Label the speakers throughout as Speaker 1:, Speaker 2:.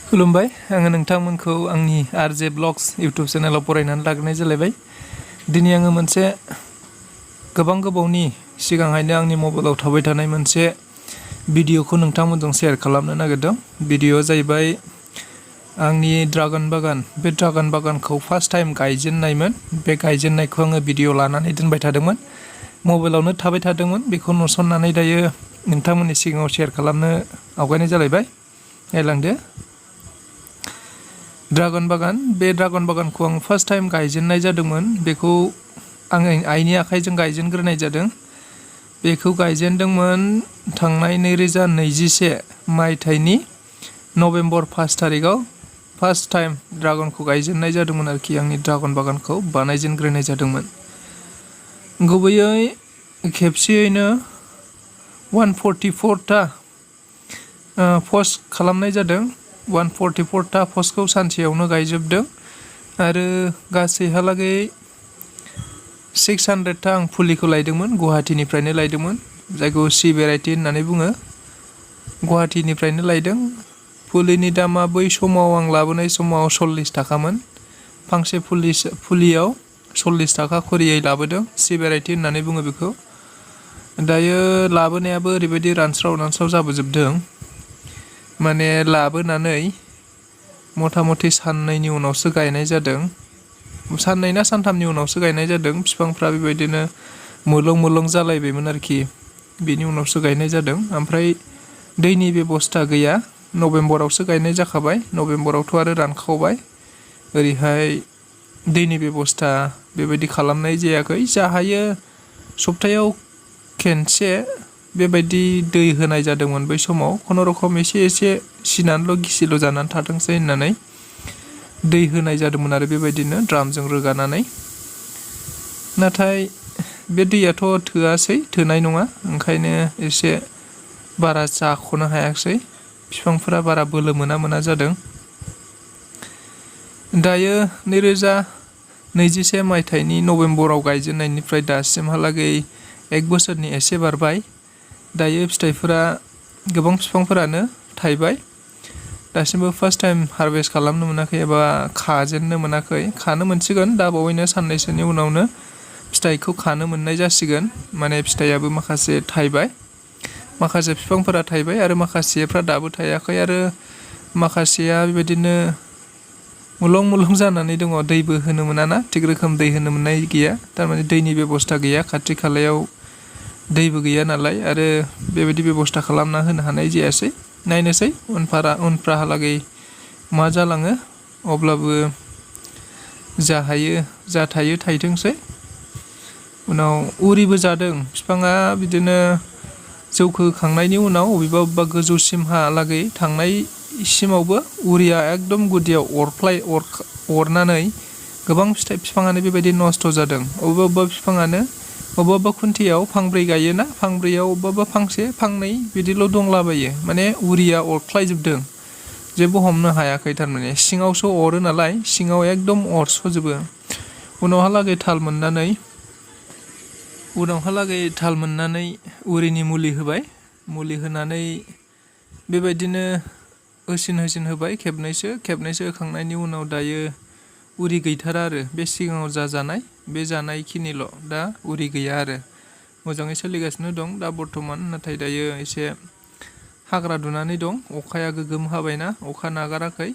Speaker 1: खुलुमबाय आङो नोंथांमोनखौ आंनि आरजे ब्लग्स इउट्युब चेनेलाव बरायनानै लाग्रोनाय जालायबाय। दिनै आङो मोनसे गोबां गोबावनि सिगांहायनो आंनि मबाइलाव थाबाय थानाय मोनसे भिडिअखौ नोंथांमोनजों शेयार खालामनो नागिरदों। भिडिअआ जाहैबाय आंनि ड्रागन बागान। बे ड्रागन बागानखौ फार्स्ट टाइम गायजेननायमोन। बे गायजेननायखौ आङो भिडिअ लानानै दोनबाय थादोंमोन। मबाइलावनो थाबाय थादोंमोन। बेखौ नुसननानै दायो नोंथांमोननि सिगाङाव शेयार खालामनो आवगायनाय जालायबाय। नायलांदो ड्रागन बागान। बे ड्रागन बागानखौ आं फार्स्ट टाइम गायजेननाय जादोंमोन। बेखौ आङो आइनि आखाइजों गायजेनग्रोनाय जादों। बेखौ गायजेनदोंमोन थांनाय 2021 मायथाइनि नभेम्बर 1 थारिखआव फार्स्ट टाइम ड्रागनखौ गायजेननाय जादोंमोन आरोखि। आंनि ड्रागन बागानखौ बानायजेनग्रोनाय जादोंमोन। गुबैयै खेबसेयैनो 144टा पस्ट खालामनाय जादों। 144टा पस्टखौ सानसेयावनो गायजोबदों आरो गासैहालागै 600टा आं फुलिखौ लायदोंमोन। गुवाहाटीनिफ्रायनो लायदोंमोन, जायखौ सि भेराइटि होननानै बुङो। गुवाहाटीनिफ्रायनो लायदों। फुलिनि दामा बै समाव आं लाबोनाय समाव 40 थाखामोन। फांसे फुलियाव 40 थाखा खरियै लाबोदों। सि भेराइटि होननानै बुङो बेखौ। दायो लाबोनायाबो ओरैबायदि रानस्राव जाबोजोबदों। माने लाबोनानै मथा मथि साननैनि उनावसो गायनाय जादों। साननै ना सानथामनि उनावसो गायनाय जादों। बिफांफ्रा बेबायदिनो मोलं जालायबायमोन आरोखि। बेनि उनावसो गायनाय जादों। ओमफ्राय दैनि बेबस्था गैया। नभेम्बरावसो गायनाय जाखाबाय। नभेम्बरावथ' आरो रानखावबाय। ओरैहाय दैनि बेबस्था बेबायदि खालामनाय जायाखै। जा हायो सप्तायाव खेनसे बेबायदि दै होनाय जादोंमोन बै समाव। खुनुरुखुम एसे सिनानैल' गिसिल' जानानै थाथोंसै होननानै दै होनाय जादोंमोन आरो बेबायदिनो ड्रामजों रोगानानै। नाथाय बे दैयाथ' थोनाय नङा। ओंखायनो एसे बारा जाख'नो हायाखिसै। बिफांफोरा बारा बोलो मोना जादों। दायो 2021 मायथाइनि नभेम्बराव गायजेननायनिफ्राय दासिमहालागै 1 बोसोरनि एसे बारबाय। दायो फिथाइफोरा गोबां बिफांफोरानो थाइबाय। दासिमबो फार्स्ट टाइम हारभेस्ट खालामनो मोनाखै एबा खाजेननो मोनाखै। खानो मोनसिगोन दा बावैनो साननैसोनि उनावनो फिथाइखौ खानो मोननाय जासिगोन। माने फिथाइयाबो माखासे थाइबाय, माखासे बिफांफोरा थाइबाय आरो माखासेफ्रा दाबो थायाखै आरो माखासेया बेबायदिनो मुलं जानानै दङ। दैबो होनो मोनाना, थिग रोखोम दै होनो मोननाय गैया। थारमाने दैनि बेबस्था गैया। खाथि खालायाव दैबो गैया नालाय आरो बेबायदि बेबस्था खालामना होनो हानाय जायासै। नायनोसै उनफ्राहालागै मा जालाङो। अब्लाबो जा हायो जा थायो थाइथोंसै। उनाव उरिबो जादों बिफाङा। बिदिनो जौखोखांनायनि उनाव अबेबा गोजौसिमहालागै थांनायसिमावबो उरिया एकदम गुदियाव अरनानै गोबां बिफाङानो बेबायदि नस्थ' जादों। अबेबा बिफाङानो अबेबा खुन्थियाव फांब्रै गायोना, फांब्रैयाव अबेबा फांसे फांनै बिदिल' दंलाबायो। माने उरिया अरख्लायजोबदों। जेबो हमनो हायाखै। थारमाने सिङावसो अरो नालाय, सिङाव एकदम अरस'जोबो। उनावहालागै थाल मोननानै उरिनि मुलि होबाय। मुलि होनानै बेबायदिनो होसिन होबाय खेबनैसो होखांनायनि उनाव दायो उरि गैथारा आरो। बे सिगाङाव जानाय बे जानायखिनिल'। दा उरि गैया आरो मोजाङै सोलिगासिनो दं दा बर्थमान। नाथाय दायो एसे हाग्रा दुनानै दं। अखाया गोगोम हाबायना, अखा नागाराखै।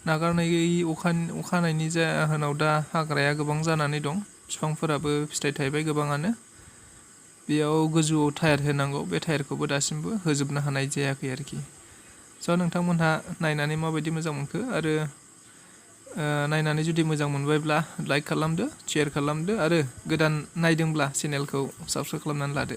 Speaker 1: अखा हानायनि जाहोनाव दा हाग्राया गोबां जानानै दं। बिफांफोराबो फिथाइ थायबाय गोबाङानो। बेयाव गोजौआव टायार होनांगौ। बे टायारखौबो दासिमबो होजोबनो हानाय जायाखै आरोखि। नोंथांमोनहा नायनानै माबायदि मोजां मोनखो? आरो नायनानै जुदि मोजां मोनबायब्ला लाइक खालामदो, शेयार खालामदो आरो गोदान नायदोंब्ला चेनेलखौ साबस्क्राइब खालामनानै लादो।